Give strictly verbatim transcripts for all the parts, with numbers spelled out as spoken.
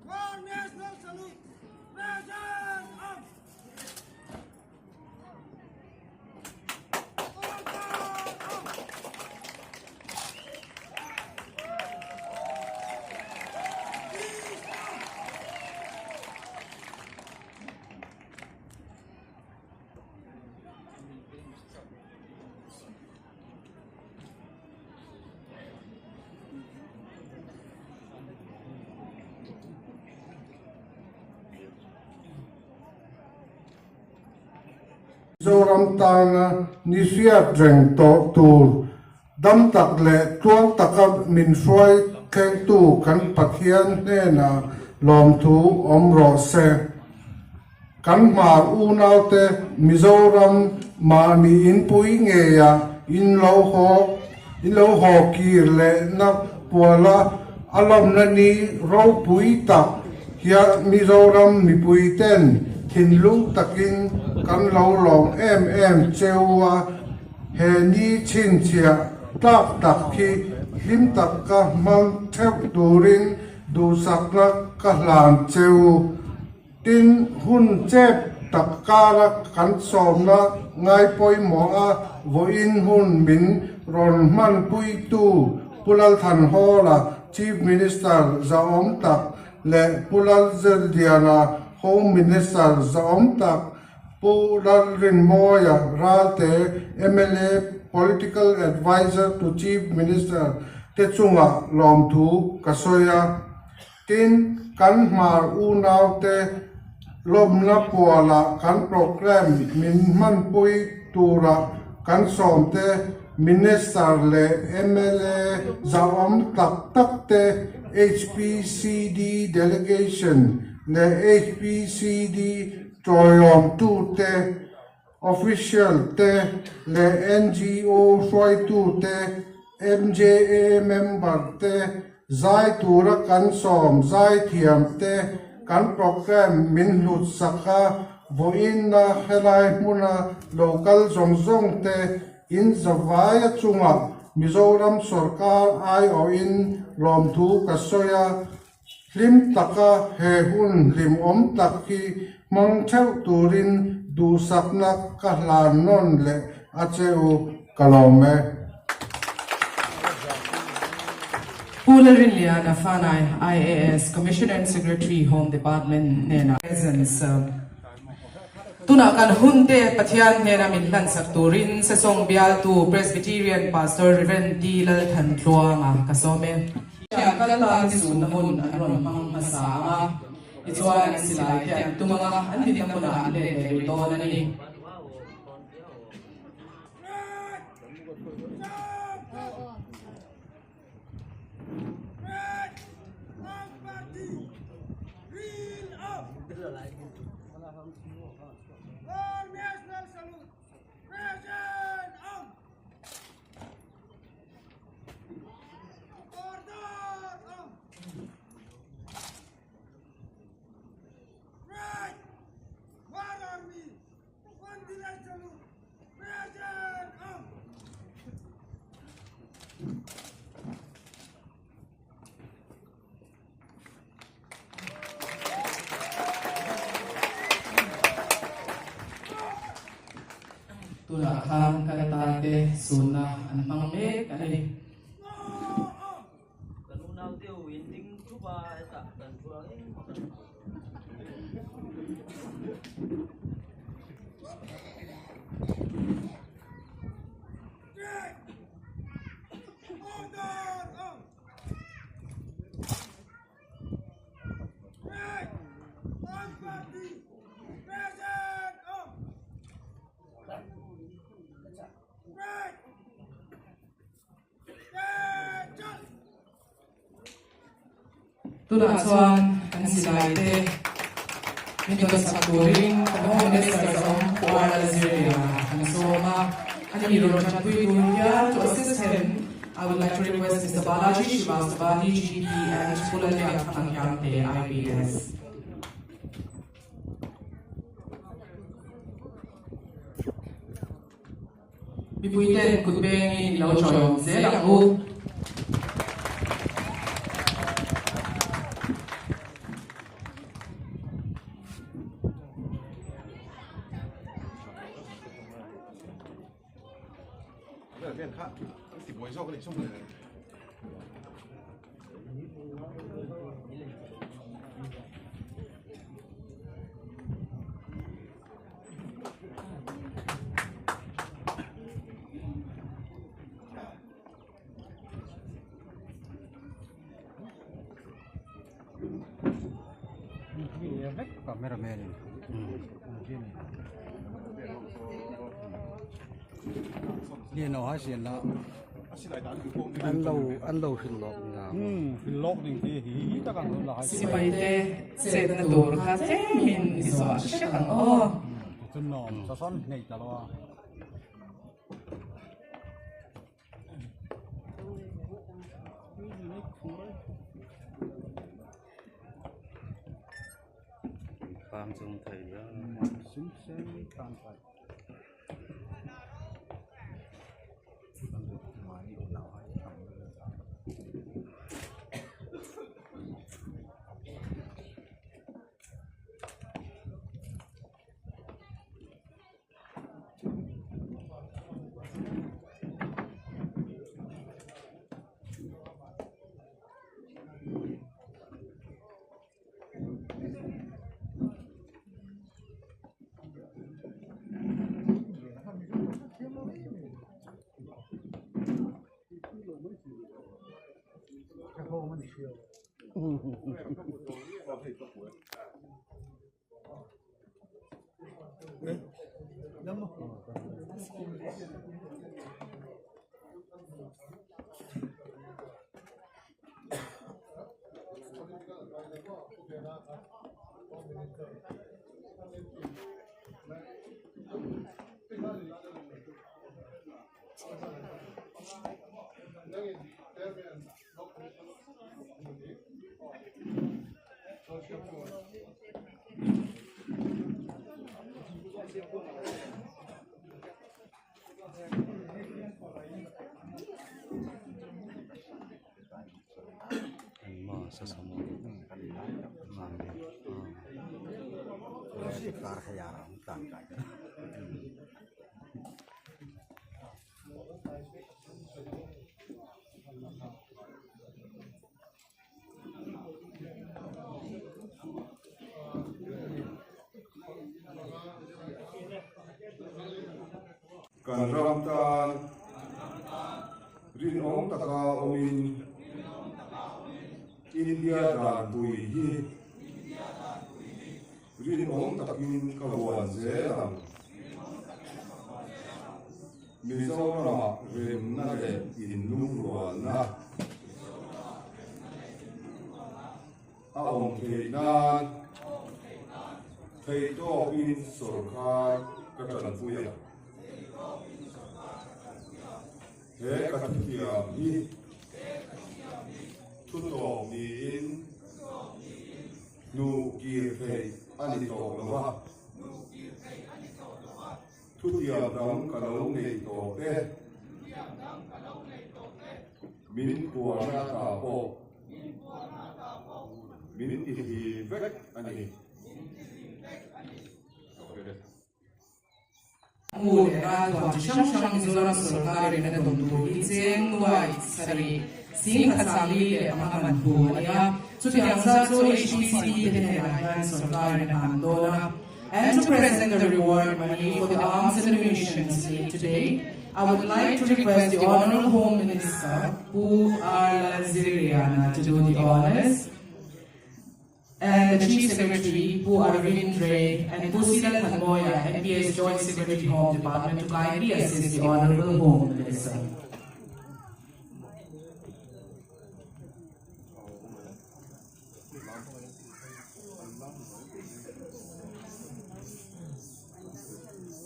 War National Salute! Present arms! Mizoram tana ni hriat reng tawh tur dam tak le tluang taka min hruai thlengtu kan Pathian hnena lawmthu awm rawh se. Kan Hmar unaute Mizoram mani inpui ngeia in lo haw, in lo haw kir leh na puala a lawmna ni ropui tak hi Mizoram mipuiten thinlung takin kan lo lawm em em cheu a, he ni chhinchhiah tlak tak hi hlim taka hmang theuh turin duhsakna ka hlan cheu. Tin, hun chep tak kara kan sawmna ngai poimaw a, vawiin hun min rawn hmanpuitu Pu Lalthanhawla Chief Minister zahawm tak le Pu Lalzarliana Home Minister zahawm tak, Pu Lalrinmawia Ralte M L A Political Advisor to Chief Minister te chunga lawmthu ka sawi a. Tin, kan Hmar unaute lawmna puala kan program min hmanpui tura kan sawmte, Minister le M L A zahawm tak takte, H P C D delegation le H P C D ṭawiawmtute, official te le N G O hruaitute, M J A member te, zai tura kan sawm zai thiam te, kan program min hlut sak a, vawiina helai hmuna lo kal zawng zawng te, in zavaia chunga Mizoram sawrkar aiawhin lawmthu ka sawi a. Hlim taka he hun hlimawm tak hi hmang theuh turin duhsakna ka hlan nawn leh a che u, ka lawm e. Pu Lalrinliana Fanai, I A S, Commissioner and Secretary, Home Department hnena presence, uh, Tuna kan hunte Pathian hnena min hlansak turin sesawng bialtu Presbyterian Pastor Reverend T Lalthantluanga ka sawm e. Hian kan ta te sunna hun an rawn hmang hmasa ang a. Tichuan an silai te an tum ang a, an dinna hmunah an let leh dawn a ni. War National Salute! Present arms! Order arms! Right! War Army! One Direction! Present arms! Tunah khan kan tate sunna an hmang mek a ni. Kan unau te u in ding thup a, heta kan thu ang em. Tunah chuan kan silai te, Min tawn sak turin, kan Home Minister zawng Pu R. Lalzirliana kan sawm a. An mi rawn ṭanpui tur hian, to assist him, I would like to request Mister Balaji Srivastava, D G P, and Pu Lalriakthangliana, I P S. Mipuiten kut bengin lo chawi awm zel ang u. Cameraman in. Hmm. Ni naw hai sienla. An lo, an lo hril lawk ning a. Hmm, hril lawk ning ti hi, hi tak ang la hai. Sipaite, chetna tur kha tlemin i zawh hrek ang aw. Hmm, chun naw, sa sawn nei ta lo a. Pam chung thei lo. Sum seng pam thei. Kan ram tan rinawm taka awmin India danpui hi rinawm takin ka huan zel ang. Mizoramah remna leh inlungrualna a awm theih nan theitawpin sawrkar ka ṭanpui a. He ka thutiam hi thutawp niin hnu kir theih a ni tawh lo a. Thutiam dang ka lo nei tawh te, min puan ata pawh min tihlim vek a nih. Hmu leh ral thuam chi hrang hrang Mizoram sawrkarin a dawm tur hi cheng nuai sari sing khat sang li leh panga man hmu a ni a. Chutiang zat chu H P C te hnenah hian sawrkarin a han dawn a. And to present the reward money for the arms and ammunitions today, I would like to request the Honourable Home Minister, Pu R. Lalzirliana, to do the honours. And the Chief Secretary, Pu Arvind Ray, and Pu Sila Thanmoya, M P S Joint Secretary, Home Department, to kindly assist the Honourable Home Minister.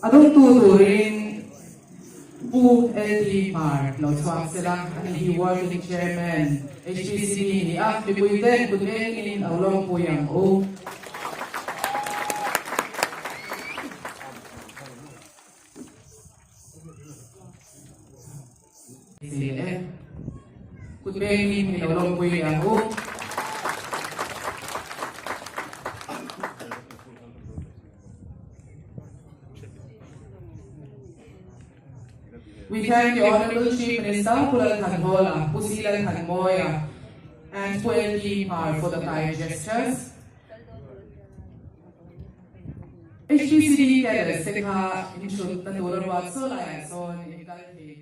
A dungtu turin Pu L T Hmar lo chhuak sela, an hi working chairman H P C D ni a, mipuiten kut bengin lo lawmpui ang u. Kut bengin mi lo lawmpui ang u. We thank the Honorable Chief Minister, Pu Lalthanhawla, Pu C Lalthanmawia, and Pu L T Hmar for the kind gestures. H P C D cadres te kha inṭhutna tura ruat saw laia sawn inkal thei